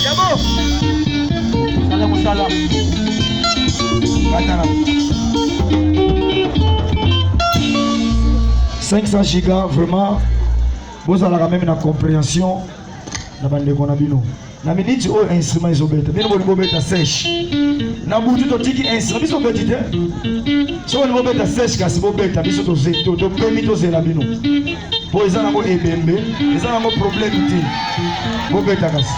Yabo. Sala mosala. Katana. 500 giga vraiment bozalaka meme na comprehension na bandeko na bino na miniti oyo instrument ezobeta bino bolingi bobeta sèche na butu totiki instrument biso obeti te soki olingi bobeta sèche kasi bobeta biso topemi tozela bino mpo eza nango ebembe eza nango problème te bobeta kasi.